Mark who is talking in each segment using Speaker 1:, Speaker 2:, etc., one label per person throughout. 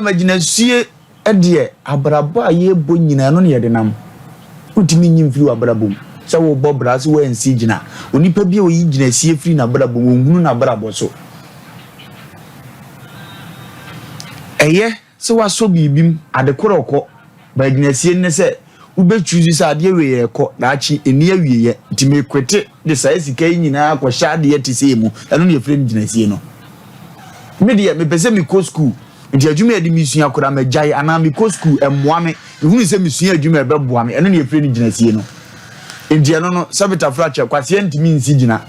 Speaker 1: Agyinasie deɛ, abrabɔ a yɛrebɔ nyinaa ɛno na yɛde nam. Wontumi nyi mfiri w'abrabɔ mu sɛ wobɔ bra sɛ woansi gyina. Onipa bi a ɔyi gyinasie firi n'abrabɔ mu, ɔnhunu n'abrabɔ so. Ɛyɛ sɛ woasɔ biribi mu, ade korɔ kɔ, but agyinasie no ne sɛ wobɛ choose sɛ adeɛ wei ɛrekɔ, daakye ɛnni awieɛ, nti mekwete de saa sika yi nyinaa kɔhyɛ adeɛ te sei mu, ɛno na yɛfrɛ no gyinasie no. Me deɛ mepɛ sɛ mekɔ sukuu nti adwuma a yɛde me sua koraa magyae anaa mekɔ sukuu ɛmmoa me mehunu sɛ mesua adwuma a ɛbɛboa me ɛno na yɛfrɛ no gyinasie no nti ɛno no sɛ betafra kyɛ kwaseɛ ntumi nsi gyina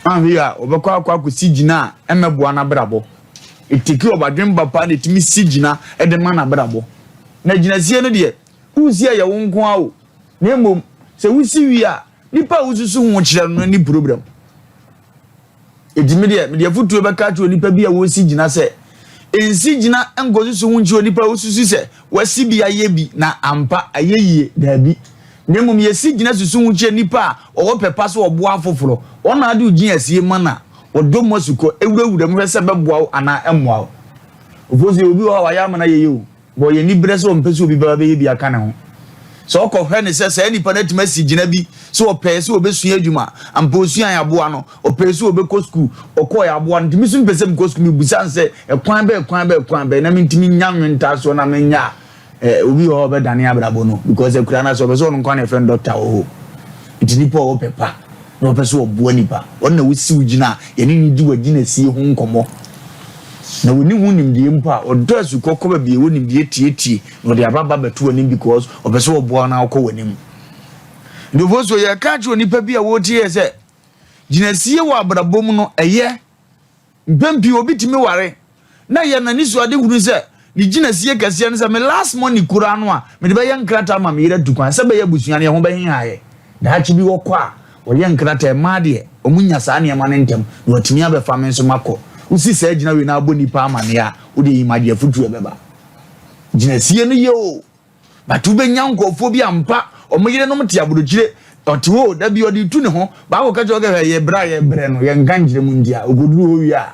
Speaker 1: anhwɛ yi a ɔbɛkɔ akɔ akɔsi gyina a ɛmmɛboa n'abrabɔ ɛteki ɔbadwemba paa na ɛtumi si gyina ɛde ma n'abrabɔ na gyinasie no deɛ wosi ɛyɛ wo nko ara o na mmom sɛ wosi wie a nipa a wosusu ho kyerɛ no ne problem. Enti me deɛ, mede afotuo bɛka akyerɛ onipa bi a ɔresi gyina sɛ, Nsi gyina nkɔsusu ho nkyerɛ onipa a wosusu sɛ wasi bi ayɛ bi na ampa ayɛ yie. Daabi. Na mmom yɛsi gyina susu ho kyerɛ nipa a ɔwɔ pɛ pa sɛ ɔboa afoforɔ. Ɔno na ade wo gyinasie ma no a, ɔdɔ mu asukɔ, wurawura mu hwɛ sɛ ɛbɛboa wo anaa ɛmmoa wo. Ofosu, yɛwɔ bi wɔ hɔ a wayɛ ama no ayɛ yie o. Bɔ yɛn ani berɛ sɛ ɔmpɛ sɛ obi bɛba bɛyɛ bi aka ne ho. Sɛ ɔkɔhwɛ no sɛ saa nipa no atumi asi gyina bi sɛ ɔpɛɛ sɛ ɔbɛsua adwuma, ampa ɔsuaeɛ aboa no, ɔpɛɛ sɛ ɔbɛkɔ sukuu, ɔkɔeɛ aboa no, nti me nso mepɛ sɛ mekɔ sukuu, mebisa no sɛ ɛkwan bɛn, ɛkwan bɛn, ɛkwan bɛn na mentumi nya nwentaasoɔ na menya a, eh, obi wɔ hɔ a ɔbɛdane abrabɔ no because akura no ase ɔpɛ sɛ ɔno nko na yɛfrɛ no doctor wɔ hɔ. Nti nipa a ɔwɔ pɛ pa na ɔpɛ sɛ ɔboa nipa, ɔno na wosiw gyina a yɛne no di w'agyinasie ho nkɔmmɔ. Na ɔnni ho nimdeɛ mpo a, ɔdɔ asukɔ kɔ baabi a ɛwɔ nimdeɛ tietie na ɔde aba ba bɛto w'anim because ɔpɛ sɛ ɔboa wo na wokɔ w'anim. Nti so yɛka akyerɛ onipa bi a wɔretie yɛ sɛ gyinasie wɔ abrabɔ mu no ɛyɛ. Mpɛn pii obi tumi ware na ɛyɛ n'anisoadehunu sɛ ne gyinasie kɛseɛ ne sɛ me last money koraa no a mede bɛyɛ nkrataa ma me yere atu kwan sɛ ɛbɛyɛ abusua no yɛn ho bɛheha yɛ. Daakye bi wɔkɔ a wɔyɛ nkrataa mmaa deɛ wɔn nya saa nneɛma no ntɛm na wɔatumi abɛfa me nso makɔ. Wosi saa gyina wei na abɔ nnipa amaneɛ a wodeɛ yi magye afutuo ɛbɛba. Gyinasie no yɛ o. But wobɛnya nkurɔfoɔ bi ampa wɔn yerenom te aburokyire ɔte hɔ o da bi ɔde tu ne ho baako ka kyerɛ ɔkɛ hwɛ yɛ brɛ a yɛbrɛ no yɛnka nkyerɛ mu nti a ɔkɔduru hɔ wie a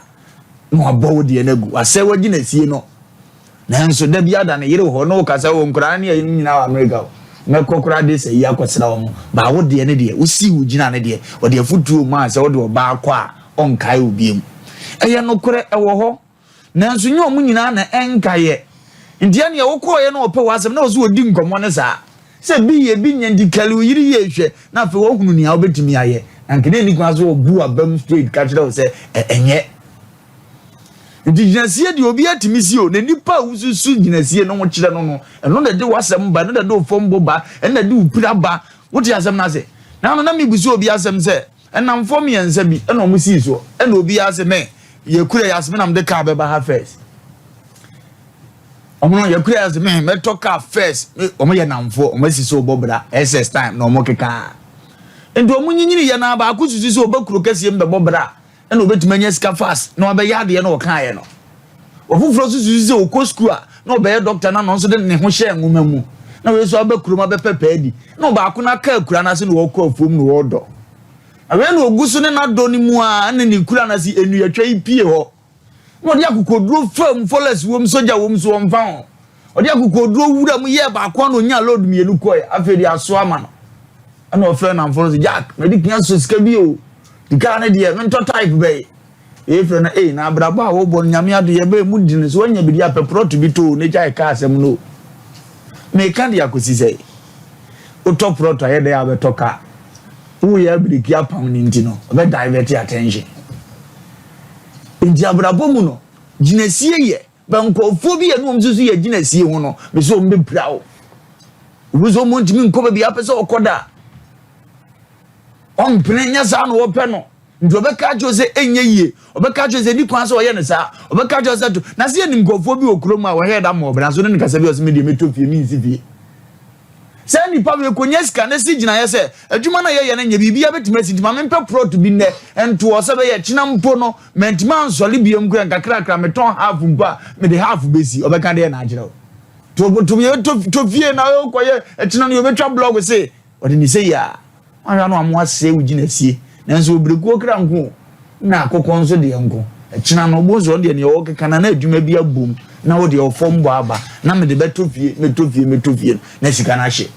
Speaker 1: na wabɔ wo deɛ no agu wasɛ wagyi na sie no nanso da bi ada ne yere wɔ hɔ na woka sɛ wo nkoraa ne ayinom nyinaa wɔ Amerika o mɛkɔ koraa de sɛ yi akɔsra wɔn baa wo deɛ ne deɛ wosi wo gyina ne deɛ ɔde afotuo maa sɛ wode ɔbaa kɔ a ɔnkae wo biom ɛyɛ nokorɛ ɛwɔ hɔ. Nanso nyɛ wɔn nyinaa na ɛnkaeɛ. Nti ɛneɛ wokɔeɛ na ɔpɛ w'asɛm na ɔsɛ ɔdi nkɔmmɔ no saa. Sɛ bi yɛ bi nyɛ nti kali wo yere yie hwɛ na afei wahunu nea wobɛtumi ayɛ. Na nka na ɛnni kwan sɛ ɔbu w'abam straight ka kyerɛ wo sɛ ɛnyɛ. Nti gyinasie deɛ obiara tumi si o, na nipa a wosusu gyinasie no ho kyerɛ no no, ɛno na ɛde w'asɛm ba, ɛno na ɛde wo fɔmbɔ ba, ɛno na ɛde wo pira ba. Wote asɛm no ase? Na ano na mebusa obi asɛm sɛ, nnamfoɔ mmiɛnsa bi ɛna wɔn sii soɔ, ɛna obiara se me, Yɛkura yi ase me na mede car bɛba ha first. Ɔmo no yɛkura yi ase me mɛtɔ car first. Ɔmo yɛ namfoɔ, ɔmo asi so bɔ bra SS time na ɔmo keka. Nti ɔmo nyinyini yɛ na baako susu sɛ ɔbɛ kuro kɛseɛ mu bɛbɔ bra ɛna ɔbɛtumi anya sika fast na wabɛyɛ adeɛ na ɔkaeɛ no. Ɔfoforɔ nso susu sɛ ɔkɔ sukuu a na ɔbɛyɛ dɔkta na ɔno nso de ne ho hyɛɛ nwoma mu na wei nso abɛ kurom abɛpɛ pɛɛ di na ɔbaako no aka akura no ase na ɔkɔ afuom na ɔredɔ. Afei na ogu so ne n'adɔ no mu ara na ne kura no ase nnuatwa yi pue hɔ. Na ɔde akokoduro fam, fɔlɛs wom, sogya wom so ɔmfa ho. Ɔde akokoduro wura mu yɛɛ baako a na onyaa load mmienu kɔe. Afei de aso ama no. Ɛna ɔfrɛ namfo no sɛ, Jack, madi kan asɔ sika bi o. Nti kaa no deɛ, mentɔ type bɛyi. Yei frɛ no, ei, na abrabɔ a wobɔ no, Nyame ado yɛbɛɛ mu di no, sɛ woanya bi deɛ a, pɛ prɔto bi tɔ o, na gyae kaa asɛm no o. Meka de akɔsi sɛ, wotɔ prɔto a, ɛyɛ dɛn a wobɛtɔ kaa? Woyɛ abiriki apam no nti no, ɔbɛ divert attention. Nti abrabɔ mu no, gyinasie yɛ, bɛ nkurɔfoɔ bi yɛ ne wɔn nso so yɛ gyinasie ho no, me sɛ wɔn bɛpira wo. Obi sɛ wɔn ntumi nkɔ baabi apɛ sɛ ɔkɔ da. Ɔmpene nyɛ saa na wɔpɛ no. Nti ɔbɛka akyerɛ wo sɛ ɛnyɛ yie, ɔbɛka akyerɛ wo sɛ ɛni kwan sɛ ɔyɛ no saa, ɔbɛka akyerɛ wo sɛ to. Na sɛ yɛnim nkurɔfoɔ bi wɔ kurom a wɔhwɛ da ma ɔbra so ne no kasa bi a ɔsɛ me deɛ mɛtɔ fie, mensi fie. Saa nnipa wei kɔnya sika na si gyinaeɛ sɛ adwuma no a yɛyɛ no nyɛ biribiara bɛtumi asi nti ma mempɛ prɔt bi nnɛ ntoɔ sɛ bɛyɛ kyena mpo no mantumi ansɔre biom koraa nkakrakra metɔn half mpo a mede half bɛsi. Ɔbɛka deɛ na akyerɛ wo. To to fie na wokɔyɛ ɛkyena no yɛbɛtwa blɔg se ɔde ne sɛ yi a Woanhwɛ a na wɔasɛe wo gyinasie. Nanso obirekuo kra nko o, na akokɔ nso deɛ nko. Ɛkyena no, wobɛhu sɛ ɔno deɛ nea ɔrekeka no na adwuma bi abom na wo deɛ ɔfam bɔ aba na mede bɛtɔ fie, mɛtɔ fie, mɛtɔ fie no na sika no ahye.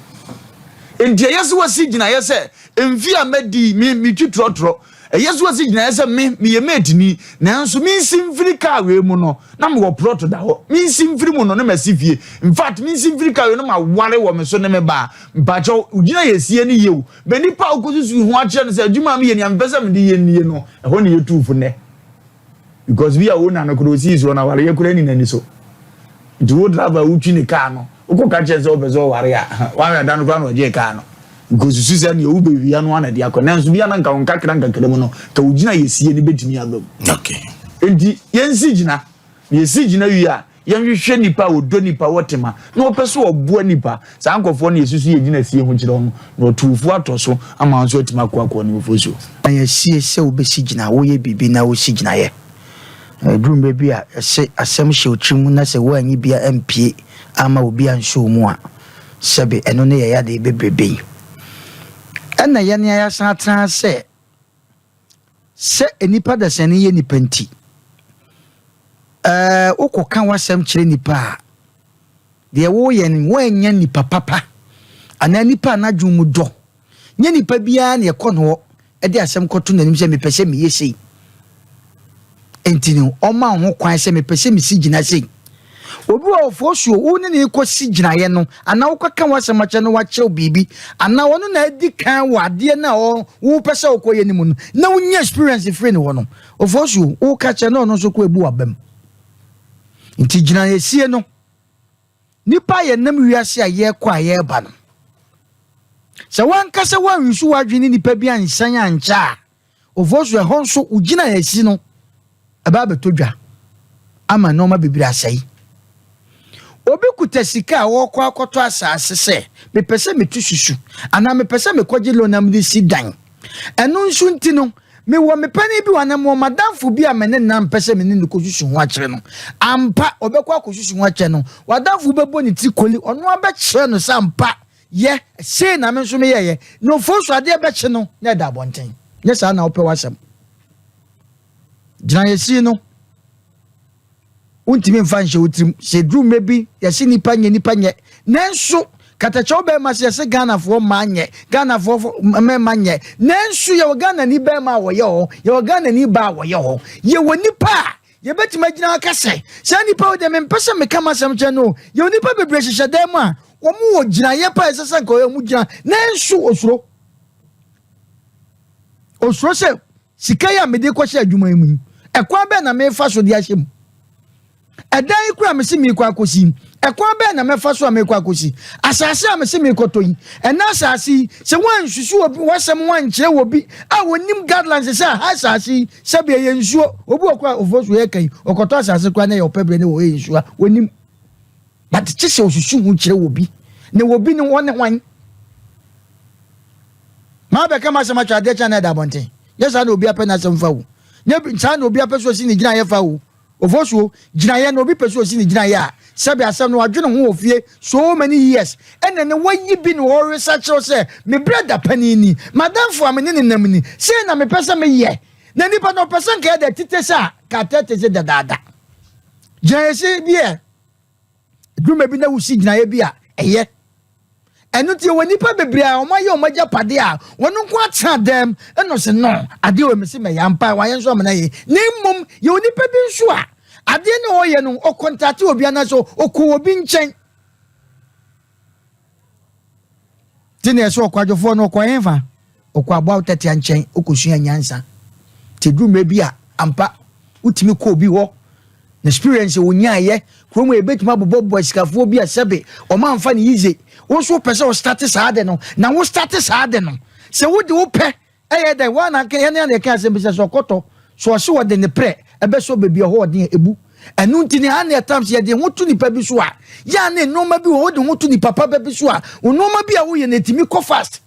Speaker 1: Enti ɛyɛ sɛ wasi gyinaeɛ sɛ mfeɛ a madi yi, me metwi trɔtrɔ. Ɛyɛ sɛ wasi gyinaeɛ sɛ me meyɛ mateni nanso mensi mfiri kaa wei mu no na mewɔ prɔto da hɔ. Mensi mfiri mu no na masi fie. In fact, mensi mfiri kaa wei no maware wɔ me so ne me ba. Mpakyɛw, wo gyinaeɛsie no ye o. Bɛ nipa a wokɔsusu ho akyerɛ no sɛ adwuma a meyɛ nea mepɛ sɛ mede yɛ nie no, ɛhɔ na yɛtu fo nnɛ. Because bi a wo na no koraa osii soɔ no awareyɛ koraa ni n'ani so. Nti wo driver a wotwi ne kaa no, wokɔka kyerɛ sɛ wopɛ sɛ ɔware a, wahwɛ da no koraa na ɔgyee kaa no. Nkosusu sɛ nea wobɛwia no ana de akɔ. Nanso bi a na nka wo nkakra nkakra mu no, ka wo gyina yɛsie no bɛtumi aba mu.
Speaker 2: Okay.
Speaker 1: Nti yɛnsi gyina. Na yɛsi gyina wie a, Yɛnhwehwɛ nnipa a wɔdɔ nnipa, wɔ tema, na wɔpɛ sɛ wɔboa nnipa. Saa nkurɔfoɔ no yɛsusu yɛn gyinasie ho kyerɛ wɔn, na wɔtu fo atɔ so ama wɔn nso atumi ako akoa no nufosuo.
Speaker 3: Na yɛasie sɛ wobɛsi gyina, woyɛ biribi na wosi gyinaeɛ. Na ɛduru mmerɛ bi a, yɛse asɛm hyɛ wo tirim na sɛ woanyi bi ampue amma obi ansɔ wo mu a, sɛbe ɛno ne yɛn yadeɛ bebrebe yi. Ɛna yɛn ara yɛasan atena sɛ Sɛ nnipa dasani yɛ nnipa nti, ɛɛ wokɔka w'asɛm kyerɛ nnipa a, deɛ woyɛ no woannya nnipa papa anaa nnipa a n'adwene mu dɔ. Nyɛ nnipa biara na ɛkɔ no hɔ de asɛm kɔto n'anim sɛ mepɛ sɛ meyɛ sei. Enti no, ɔma wo ho kwan sɛ mepɛ sɛ mesi gyina sei. Obi wɔ hɔ fosuo, wo ne no rekɔsi gyinaeɛ no, anaa wokɔka w'asɛm akyerɛ no wakyerɛw biribi, anaa ɔno na adi kan wɔ adeɛ no a wopɛ sɛ wokɔyɛ no mu no, na wonya experience firi ne hɔ no, ofosuo, woka kyerɛ na ɔno nso kɔ ebu w'abam. Nti gyinaeɛsie no, Nnipa a yɛnam wiase a yɛrekɔ a yɛreba no, sɛ w'ankasa woanwusu w'adwene ne nnipa bi ansan ankyɛ a, ofosu ɛhɔ nso wo gyinaesi no ɛbɛ abɛtɔ dwa ama nneɛma bebree asɛe. Obi kuta sika a ɔrekɔ akɔtɔ asase sɛ mepɛ sɛ metu susu anaa mepɛ sɛ mekɔgye loan na mede si dan. Ɛno nso nti no, mewɔ me panin bi wɔ anaa mewɔ m'adamfo bi a me ne no mpɛ sɛ me ne no kɔsusu ho akyerɛ no. Ampa, ɔbɛkɔ akɔsusu ho akyerɛ no. W'adamfo bɛbɔ ne ti koli, ɔno ara bɛkyerɛ no sɛ ampa, yɛ, sei na me nso meyɛeɛ. Na ofo nso adeɛ bɛkye no na ɛda abɔnten. Nyɛ saa na wopɛ w'asɛm. Gyinaeɛsie no. Wontumi mfa nhyɛ wo tirim. Sɛ ɛduru mmerɛ bi, yɛse nnipa nyɛ, nnipa nyɛ. Nanso, katakyɛw bɛrima sɛ yɛse Ghanafoɔ mmaa nyɛ, Ghanafoɔ mmarima nyɛ. Nanso, yɛwɔ Ghanani bɛrima a wɔyɛ hɔ, yɛwɔ Ghanani baa a wɔyɛ hɔ. Yɛwɔ nnipa a yɛbɛtumi agyina aka sɛ, saa nnipa wei deɛ mempɛ sɛ meka m'asɛm kyerɛ no o. Yɛwɔ nnipa bebree hyehyɛ dan mu a, wɔn wɔ gyinaeɛ pa a ɛsɛ sɛ nka wɔn gyina, nanso osuro. Osuro sɛ Sika yi a mede rekɔhyɛ adwuma yi mu yi, ɛkwan bɛn na merefa so de ahyɛ mu? Ɛdan yi koraa a mese merekɔ akɔsi yi, ɛkwan bɛn na mɛfa so a merekɔ akɔsi? Asase a mese merekɔtɔ yi, ɛnna asase yi, sɛ woansusu obi w'asɛm ho ankyerɛ obi a ɔnim guidelines sɛ aha asase yi, sɛbi ɛyɛ nsuo, obi wɔ koraa ofoɔ so yɛka yi, ɔkɔtɔ asase koraa na ɛyɛ ɔpɛ berɛ ne wɔ ɛyɛ nsuo a, ɔnim. But kye sɛ ɔsusu ho kyerɛ obi, na obi no ɔne hwan? Maa bɛka m'asɛm akyerɛ adeɛ kyɛn na ɛda abɔnten. Nyɛ saa na obi apɛ n'asɛm fa o. Nyɛ saa na obi apɛ sɛ osi ne gyinaeɛ fa o. Ofosuo, gyinaeɛ na obi pɛ sɛ osi ne gyinaeɛ a, sɛbe asɛm no wadwene ho wɔ fie so many years, ɛna ne wayi bi na ɔresa kyerɛ wo sɛ me brɛda panin ni, m'adamfo a me ne no nam ni, sei na mepɛ sɛ meyɛ. Na nipa no ɔpɛ sɛ nka ɛda tite sɛ a, ka atɛte sɛ dadaada. Gyinaeɛsi bi ɛ, dwuma bi na wosi gyinaeɛ bi a, ɛyɛ. Ɛno nti yɛwɔ nnipa bebree a wɔayɛ wɔn agyapadeɛ a wɔn nko atena dɛm ɛna ɔsɛ no adeɛ wɔ mesi mɛyɛ ampa wayɛ nso amena yɛ na mmom yɛwɔ nnipa bi nso a adeɛ na ɔyɛ no ɔkɔntate obi anaasɛ ɔkɔ obi nkyɛn ti na ɛsɛ ɔkwadwofoɔ no ɔkɔ hefa Ɔkɔ aboa tɛtea nkyɛn ɔkɔsua nyansa. Nti ɛduru mmerɛ bi a, ampa, wotumi kɔ obi hɔ, na experience a ɔnyaeɛ, kurom a yɛbɛtumi abobɔbobɔ asikafoɔ bi a sɛbe wɔn amfa no yize. Wo nso wopɛ sɛ wo starte saa ade no, na wo starte saa ade no, sɛ wode wo pɛ ɛyɛ dɛn, woa na yɛne a na yɛka asɛm bi sɛ sɛ ɔkɔtɔ, sɛ ɔse ɔde ne prɛ ɛbɛsɔ baabi a ɛhɔ ɔden a, ɛbu. Ɛno nti ne ha ne at times yɛde ho to nipa bi so a, yɛ a ne nneɛma bi wɔ wode ho to nipa pa bi so a, wo nneɛma bi a woyɛ no ɛtumi kɔ fast.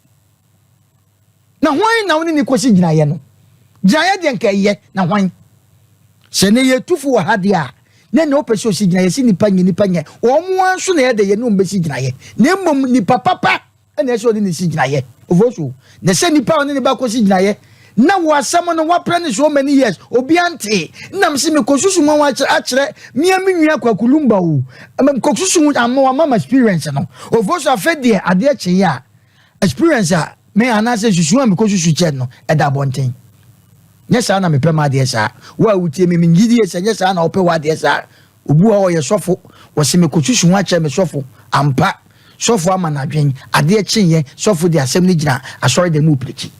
Speaker 3: Na hwan na wo ne no kɔsi gyinaeɛ no? Gyinaeɛ deɛ nka ɛyɛ, na hwan? Sɛ ne yɛ tufo wɔ ha deɛ a, na nea ɔpɛ sɛ ɔsi gyinaeɛ sɛ nipa nyɛ nipa nyɛ, wɔn ara nso na ɛyɛ dɛ yɛne wɔn bɛsi gyinaeɛ. Na mmom nipa papa na ɛsɛ ɔne ne si gyinaeɛ. Ofosuo, na sɛ nipa a ɔne ne ba kɔsi gyinaeɛ, Na wo asɛm no woaprɛ no so many years obiara ntee. Nna mese mekɔsusu ho akyerɛ mea me nua Kwaku Lumba o. Mekɔsusu ho ama wama ma experience no. Ofo so afei deɛ adeɛ kyeeɛ a experience a me anaasɛ susu a mekɔsusu kyɛ no ɛda abɔnten. Nyɛ saa na mepɛ m'adeɛ saa. Wo a wotie me mengye die sɛ nyɛ saa na wopɛ w'adeɛ saa. Obi wɔ hɔ ɔyɛ sɔfo, wɔse mekɔsusu ho akyerɛ me sɔfo. Ampa, sɔfo ama no adwen. Adeɛ kyeeɛ, sɔfo de asɛm no gyina asɔre dɛm reprikyi.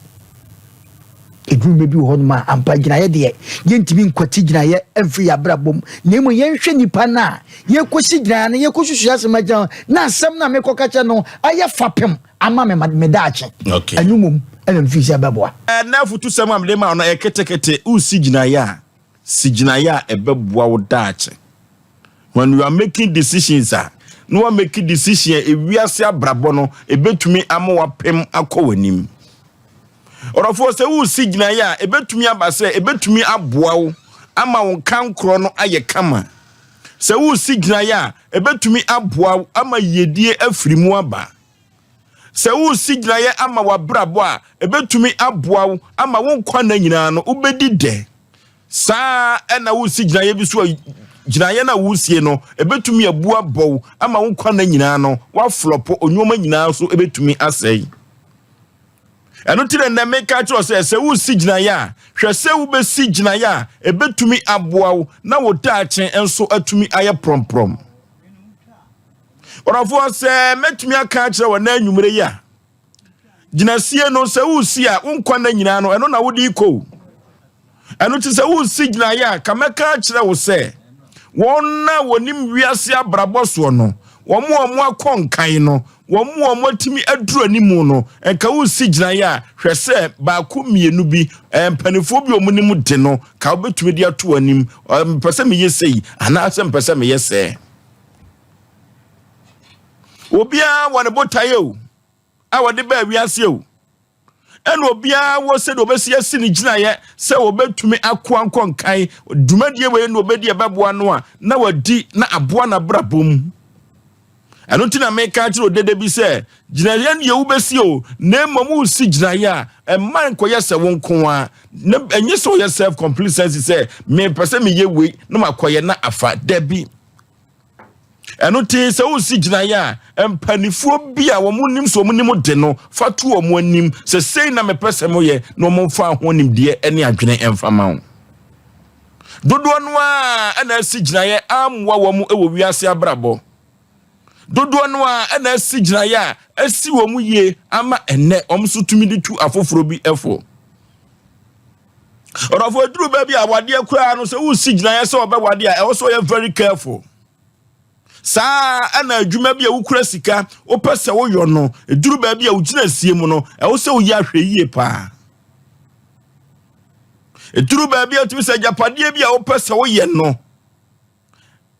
Speaker 3: Ɛduru mmerɛ bi wɔ hɔnom a, ampa gyinaeɛ deɛ, yɛntumi nkwati gyinaeɛ mfiri yɛn abrabɔ mu, na mmom yɛnhwɛ nipa no a yɛkɔsi gyinaeɛ no, yɛkɔsusu asɛm agyina hɔ, na asɛm no a mekɔka kyerɛ no ayɛ fapem ama me me daakye.
Speaker 1: Okay.
Speaker 3: Ɛno mmom ɛna mfiri sɛ ɛbɛboa.
Speaker 1: Ɛnɛ afotusɛm a mede ma wo no ɛyɛ ketekete. Woresi gyinaeɛ a, si gyinaeɛ a ɛbɛboa wo daakye. When you are making decisions a, na wa make decision a ewiase abrabɔ no ebetumi ama wapem akɔ w'anim. Ɔdɔfoɔ, sɛ woresi gyinaeɛ a, ebetumi aba sɛ ebetumi aboa wo ama wo nkankorɔ no ayɛ kama. Sɛ woresi gyinaeɛ a, ebetumi aboa wo ama yiedie afiri mu aba. Sɛ woresi gyinaeɛ ama w'abrabɔ a, ebetumi aboa wo ama wo nkwa nna nyinaa no wobɛdi dɛ. Saa ara na woresi gyinaeɛ bi so a, gyinaeɛ no a woresie no, ebetumi abu abɔ wo ama wo nkwa nna nyinaa no woaflɔpo, nneɛma nyinaa nso ebetumi asɛe. Ɛno nti na nnɛ meka kyerɛ sɛ, sɛ woresi gyinaeɛ a, hwɛ sɛ wobɛsi gyinaeɛ a ebetumi aboa wo na wo daakye nso atumi ayɛ prɔmprɔm. Ɔdɔfoɔ, sɛ mɛtumi aka akyerɛ wɔ nnɛ anwummerɛ yi a, gyinasie no sɛ woresi a, wo nkwa nna nyinaa no, ɛno na wode rekɔ o. Ɛno nti sɛ woresi gyinaeɛ a, ka mɛka akyerɛ wo sɛ, wɔn a wɔnim wiase abrabɔ soɔ no, wɔn a wɔakɔ nkan no, wɔn a wɔatumi aduru anim no, nka woresi gyinaeɛ a, hwɛ sɛ baako mmienu bi, mpanimfoɔ bi a wɔnim de no, ka wobɛtumi de ato anim, mepɛ sɛ meyɛ sei, anaasɛ mepɛ sɛ meyɛ sɛɛ. Obiara wɔ ne botaeɛ o, a wɔde baa wiase o. Ɛna obiara wɔ sɛdeɛ ɔbɛsi asi ne gyinaeɛ sɛ wɔbɛtumi akoa nkɔ nkan dwumadie wei na ɔbɛdi ɛbɛboa no a na wadi na aboa n'abrabɔ mu. Ɛno nti na meka kyerɛ odede bi sɛ gyinaeɛ no deɛ wobɛsi o, na mmom wosi gyinaeɛ a ɛmma nkɔyɛ sɛ wo nko ara, na ɛnyɛ sɛ ɔyɛ self complacency sɛ mepɛ sɛ meyɛ wei na makɔyɛ na afa. Dabi. Ɛno nti sɛ wosi gyinaeɛ a, mpanimfoɔ bi a wɔn nim sɛ wɔn nim de no, fa to wɔn anim sɛ sei na mepɛ sɛ moyɛ na wɔn mfa ho nimdeɛ ne adwene mfa ma wo. Dodoɔ no ara na asi gyinaeɛ ammoa wɔn wɔ wiase abrabɔ. Dodoɔ no ara na asi gyinaeɛ a asi wɔn yie ama ɛnnɛ wɔn nso tumi de tu afoforɔ bi fo. Ɔdɔfo, eduru baabi a awadeɛ koraa no sɛ wosi gyinaeɛ sɛ ɔbɛwade a ɛwɔ sɛ ɔyɛ very careful. Saa ɛna adwuma bi a wokura sika wopɛ sɛ woyɔ no, eduru baabi a wogyina sie mu no, ɛwɔ sɛ woyɛ ahwɛ yie paa. Eduru baabi a wotumi sɛ agyapadeɛ bi a wopɛ sɛ woyɛ no,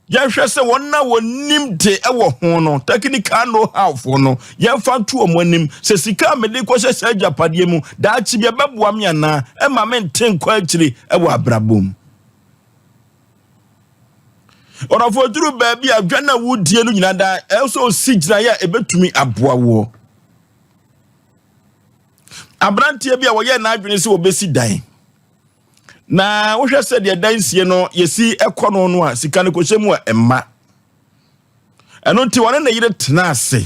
Speaker 1: Yɛnhwɛ sɛ wɔn a wɔnim de wɔ ho no, technical know-how foɔ no, yɛmfa nto wɔn anim sɛ sika a mede kɔhyɛ saa agyapadeɛ mu daakye bi ɛbɛboa me anaa ɛma mente nkɔ akyiri wɔ abrabɔ mu. Ɔdɔfoɔ, duru baabi a dwa no a wodie no nyinaa daa ɛwɔ sɛ ɔsi gyinaeɛ a ɛbɛtumi aboa woɔ. Aberanteɛ bi a wɔyɛɛ n'adwene sɛ wɔbɛsi dan Na wohwɛ sɛ deɛ dan sie no yɛsi kɔ no no a, sika no kɔhyɛ mu a ɛmma. Ɛno nti wɔne ne yere tena ase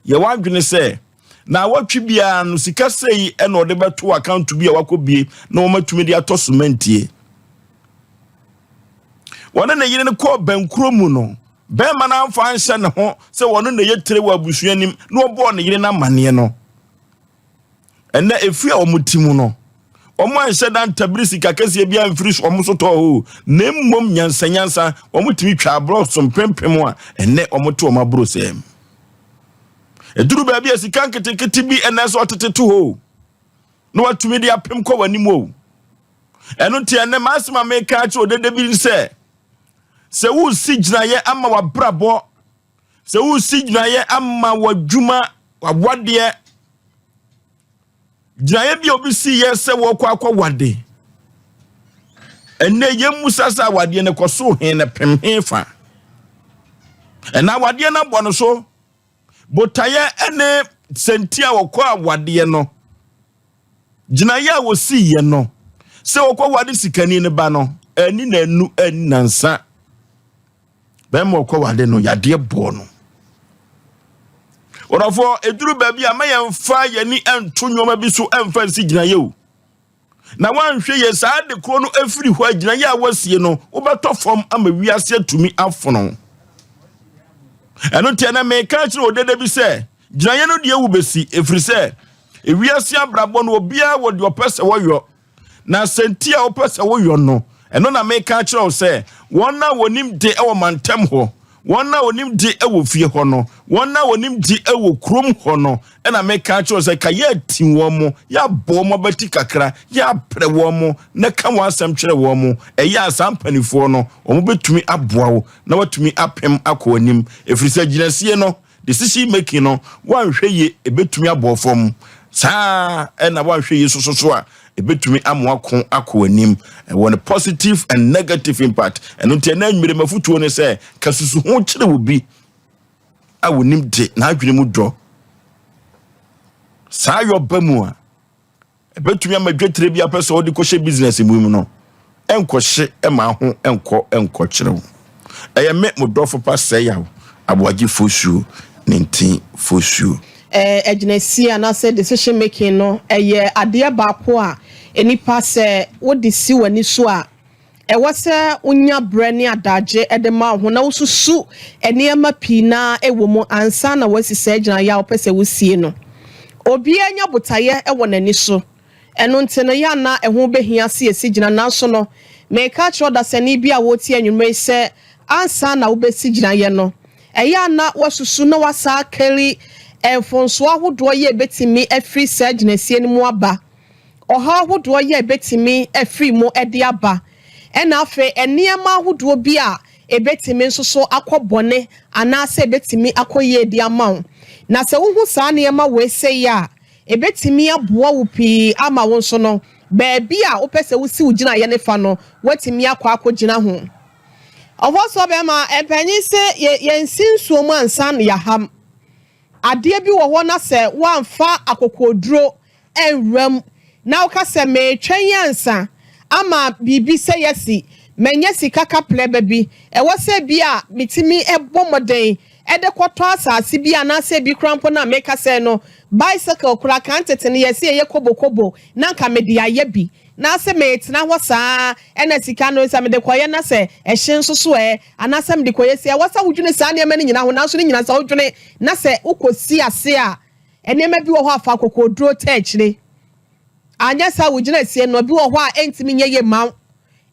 Speaker 1: yɛ wɔadwene sɛ na awɔtwe biara no sika sɛyi ɛna ɔde bɛto akanto bi a wakɔbie na wɔmatumi de atɔ somantie. Wɔne ne yere no kɔɔ bɛnkuro mu no, bɛrima no amfa anhyɛ ne ho sɛ wɔne na ɛyɛ tire wɔ abusua nim na ɔbɔɔ ne yere no amanneɛ no. Ɛnnɛ, efie a wɔte mu no, wɔanhyɛ da ntabiri sika kɛseɛ bi amfiri wɔn so tɔɔ hɔ, na mmom nyansanyansa wɔtumi twaa blɔks mpempem a ɛnnɛ wɔte wɔn aburosɛm. Ɛduru baabi a sika nketenkete bi ɛnɛ sɛ ɔtete to hɔ na watumi de apem kɔ w'anim o. Ɛno nti ɛnnɛ m'asɛm a meka akyerɛ odede bi sɛ, sɛ woresi gyinaeɛ ama w'abrabɔ, Sɛ woresi gyinaeɛ ama w'adwuma, w'awadeɛ, gyinaeɛ bi a obi si yɛ sɛ wɔkɔ akɔwade. Ɛnɛ yɛn mu sasa awadeɛ no kɔ so he na pem he fa. Ɛna awadeɛ no abɔ no so. Botaeɛ ne sɛnti a wɔkɔ awadeɛ no.
Speaker 2: Gyinaeɛ a wɔsiiɛ no sɛ wɔkɔware sikani no ba no, anni nanu anni nansa. Bɛrima ɔkɔware no, yadeɛ bɔɔ no. Wɔdɔfoɔ, ɛduru baabi a ma yɛmfa yɛni nto nneɛma bi so mfa nsi gyinaeɛ o. Na woanhwɛ yie saa ade korɔ no afiri hɔ a gyinaeɛ a woasie no wobɛtɔ fam ama wiase atumi afono. Ɛno nti ɛnɛ meka akyerɛ odede bi sɛ gyinaeɛ no deɛ wobɛsi ɛfiri sɛ ewiase abrabɔ no obiara wɔ deɛ ɔpɛ sɛ wɔyɔ na sɛnti a wopɛ sɛ woyɔ no ɛno na meka akyerɛ wo sɛ wɔn a wɔnim de wɔ mantam hɔ Wɔn a wɔnim de wɔ fie hɔ no, wɔn a wɔnim de wɔ kurom hɔ no, ɛna meka akyerɛ sɛ ka yɛati wɔn mo, yɛabɔ wɔn abati kakra, yɛaprɛ wɔn mo, na ka wɔn asɛm kyerɛ wɔn mo. Ɛyɛ a saa mpanimfoɔ no, wɔn bɛtumi aboa wo na watumi apem akɔ anim. Ɛfiri sɛ gyinasie no, decision making no, woanhwɛ yie, ɛbɛtumi abɔ fam. Saa ɛna woanhwɛ yie soso so a, ɛbɛtumi ama wako akɔ anim ɛwɔ no positive and negative impact. Ɛno nti ɛna nwere mafotuo ne sɛ ka susu ho kyerɛ wɔ bi a wɔnim de n'adwene mu dɔ saa yɔ ba mu a ɛbɛtumi ama dwetire bi apɛ sɛ ɔde kɔhyɛ business mu no ɛnkɔhye ɛma ho ɛnkɔ ɛnkɔkyerɛ wo. Ɛyɛ me mo dɔfo pa sɛ yaw aboagye fosuo ne ntin fosuo.
Speaker 4: Agyinasie anaasɛ decision making no, ɛyɛ adeɛ baako a nipa sɛ wode si w'ani so a, ɛwɔ sɛ wonya berɛ ne adagye de ma wo ho na wosusu nneɛma pii naa ɛwɔ mu ansa na woasi saa gyinaeɛ a wopɛ sɛ wosie no. Obiara nya botaeɛ wɔ n'ani so, ɛno nti no yɛ ana ɛho bɛhia se yɛsi gyina. Nanso no meka kyerɛ ɔdasani bi a wɔretie anwummerɛ yi sɛ ansa na wobɛsi gyinaeɛ no, ɛyɛ ana wasusu na wasa akari mfonsoɔ ahodoɔ yɛ ebɛtumi afiri saa gyinasie no mu aba, ɔhaw ahodoɔ yɛ ebɛtumi afiri mu de aba, ɛna afei nneɛma ahodoɔ bi a ebɛtumi nso so akɔ bɔne anaasɛ ebɛtumi akɔ yie de ama wo. Na sɛ wohu saa nneɛma wɔ ese yi a, ebɛtumi aboa wo pii ama wo nso no beebi a wopɛ sɛ wosi wo gyinaeɛ ne fa no, woatumi akɔ akɔgyina ho. Ɔfɔ so bɛrima mpanyin sɛ yɛ yɛnsi nsuo mu ansa na yɛaham adeɛ bi wɔ hɔ, na sɛ woamfa akokoduro nwura mu na woka sɛ meretwɛn ansa ama biribi sɛ yɛsi manya sika kaprɛ bi, ɛwɔ sɛ bi a metumi bɔ mmɔden ɛde kɔtɔ asase bi anaasɛ bi kora mpo na meka sɛ no bicycle kora kan tete no yɛsi ɛyɛ kobokobo na nka mede ayɛ bi, na sɛ metena hɔ saa ɛna sika no sɛ mede kɔyɛ na sɛ ɛhye nso so ɛ anaasɛ mede kɔyɛ si, ɛwɔ sɛ wodwene saa nneɛma no nyinaa ho. Nanso no nyinaa sɛ wodwene na sɛ wokɔsi ase a, nneɛma bi wɔ hɔ afa akokoduro tɛ akyire, anyɛ saa wogyina sie no bi wɔ hɔ a ɛntumi nyɛ yie ma wo.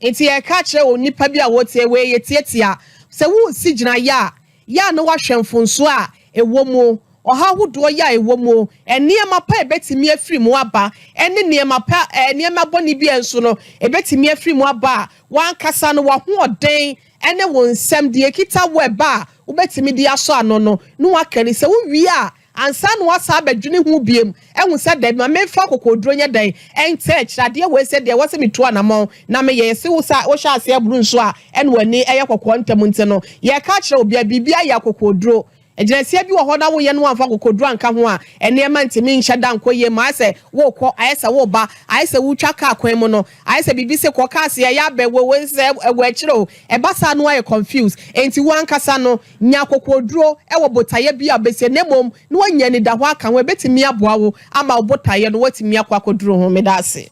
Speaker 4: Nti yɛka kyerɛ wɔ nipa bi a wɔtie wei, yɛtiatia sɛ wosi gyina yɛ a yɛ a na wahwɛ mfonsoɔ a ɛwɔ mu, ɔhaw ahodoɔ yɛ a ɛwɔ mu, nneɛma pa ɛbɛtumi afiri mu aba, ɛne nneɛma pa nneɛma bɔne bi nso no ɛbɛtumi afiri mu aba a wankasa no wahoɔden ɛne wɔn nsɛm deɛ ekita wɔ ɛba a wobɛtumi de asɔ ano no na wakari sɛ wowie a ansa na wasa abɛdwene ho biem ɛhu sɛ dɛbi ma memfa kokoduro nyɛ dɛn ɛntɛ akyerɛ adeɛ wɔ sɛ deɛ wɔsɛ metu anammɔn na meyɛ yɛsɛ wo sa wohyɛ aseɛ aburu nso a ɛne w'ani ɛyɛ kɔkɔɔ ntɛm. Nti no yɛka kyerɛ obia biribi ayɛ akokoduro. Agyinasie bi wɔ hɔ na woyɛ no amfa kokoduro anka ho a, nneɛma ntumi nhyɛ da nkɔ yie ma. Ayɛ sɛ wokɔ, ayɛ sɛ woba, ayɛ sɛ wotwa kaa kwan mu no, ayɛ sɛ biribi sɛ kɔ kaa se ɛyɛ abɛ wɔ wɔ sɛ ɛwɔ akyire o, ɛba saa no ayɛ confused. Nti wɔn ankasa no nya kokoduro ɛwɔ botaeɛ bi a bɛsie ne mom na wɔanya anidahɔ aka ho, ɛbɛtumi aboa wo ama wo botaeɛ no wɔatumi akɔ akɔduro ho. Meda ase.